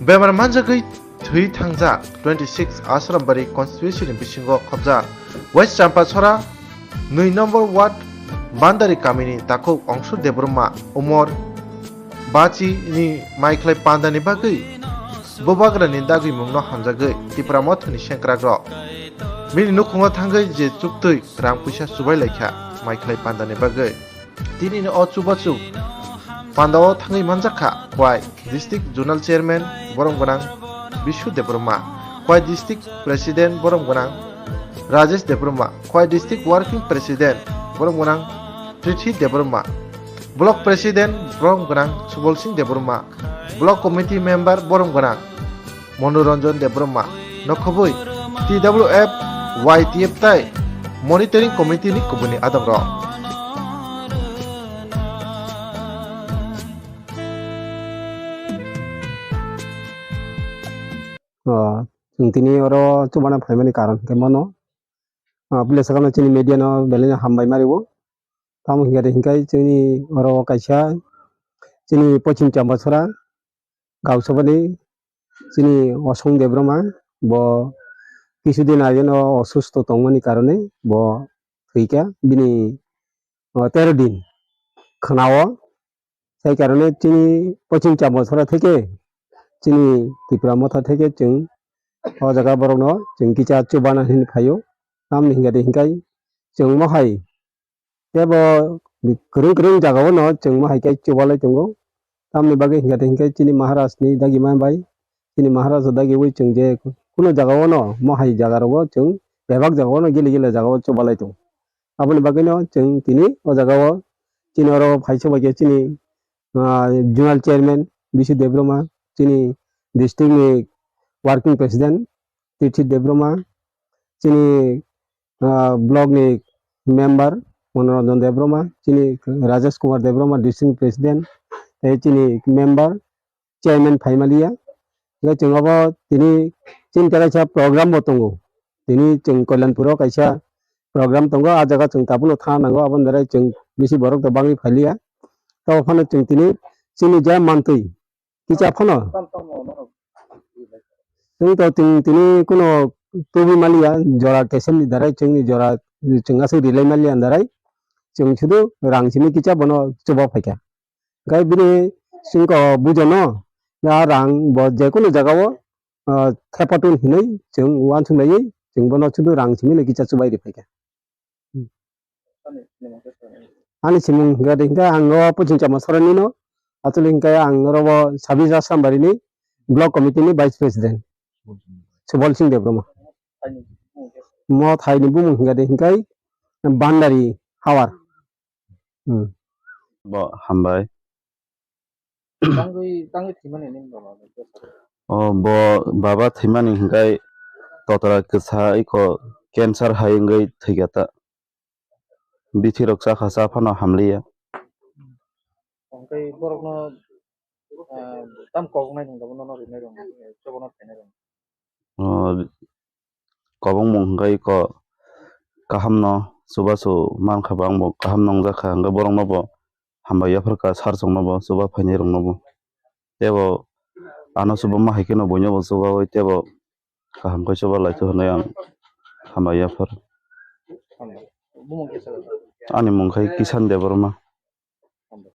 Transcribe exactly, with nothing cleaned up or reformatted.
Bemar manjagwi thwi thangjak twenty six Asrambari constituency ni bisingo khobjak West Champachora nwi number ward Bandari kamini takhuk Ongsur Debbarma umor bachi ni maikhlai pandani bagwi bubagrani dagwimungno hamjagwi Tipra Mothani sengkrakrok bini nukhungo thangwi je chuktwi rang puisa chubai laikha maikhlai pandani bagwi. Tini o chubachu pandao thangwi manjakha, Khwai District Zonal Chairman borom gwnang Bishu Debbarma, Khwai District President borom gwnang Rajesh Debbarma, Khwai District Working President borom gwnang Trithi Debbarma, Block President borom gwnang Subol Singh Debbarma, Block Committee Member borom gwnang Monoranjan Debbarma no khobwi T W F Y T F tai Monitoring Committee ni kubuni adamrok. O, chwng tini oro chubana phaimani karon hwnkhe mano. O, puila sakano chini media no belai no hambai ma rwo. Tamo hwnkhe de hwnkhe chini oro kaisa chini Pochim Champachora Gausabani chini Osong Debbarma, bo kisu din ageno osusto tongmani karone bo thwikha, bini, o, tero din khwnao. Sai karone chini Pochim Champachora theke chini Tipra Motha theke chwng o jaga borokno chwng kisa chubana hinwi phaio. Tamni hwnkhe de hwnkhe chwng mohai tebo kwrwng kwrwng jagao no chwng mohai khe chubalai tongo. Tamni bagwi hwnkhe de hwnkhe chini Maharaj ni dagi ma bai, chini Maharaj dagiwi chwng je kuno jagao no mohai jaga rogo chwng bebak jagao no gili gili jagao chubalai tongo. Aboni bagwino chwng tini o jagao chini oro phaisa bai khe chini, ah, Zonal Chairman Bishu Debbarma, chini District ni Working President Tithi Debbarma, chini, ah, Block ni Member Monoranjan Debbarma, chini Rajesh Kumar Debbarma, District President, tei chini Member, Chairman phaimaliya. Hingke chwng abo tini chini kaisa program bo tongo. Tini chwng Koilanpuro kaisa program tongo, ah jaga chwng tabukno thangna nango, aboni darai chwng bisi borok to bangwi phailiya. Tabuk phano chwng tini chini ja mantwi kisa phano chwng to tini, tini kuno tubui maliya, jora kesemni darai chwngni jora chwng aswk rilai maliya darai chwng sudu rang simi kisa bono chuba phaikha. Hingke bini singko bujono, ya rang bo jekunu jagao, ah, thepatun hinui chwng uansuk laiwi chwng bono sudu rang simi lagi chachu bai riphaikha. Ani simung hingke de hingke ang o Pochim Champachorani no, achole hingke ang oro o Sabis Asrambari ni Block Committee ni Vice President Subol Singh Debbarma. Mo thai ni bumung hingke de hingke Bandari Hawar. Hmm. Bo hambai. Tangwi, tangwi thwimani nini baba? O bo baba thwimani hingkai totra kwsa iko cancer hai wngwi thwikha ta. Bithi rok chakha cha phano hamliya. Hingkai borokno, ah, tam kok nai hingka bono rinai rong, chobono khainai rong. O, kobongmung hingke iko kahamno chubachu mankha, bo angbo kaham nongjakha, hingke borokno bo hambai yapharkha, sir chongno bo chuba phainai rokno bo. Tebo ano chuba ma hai kheno buino bo chubaui tebo kaham khe chuba laithu hinui ang hambai yaphar. Ani mung khe Kisan Debbarma.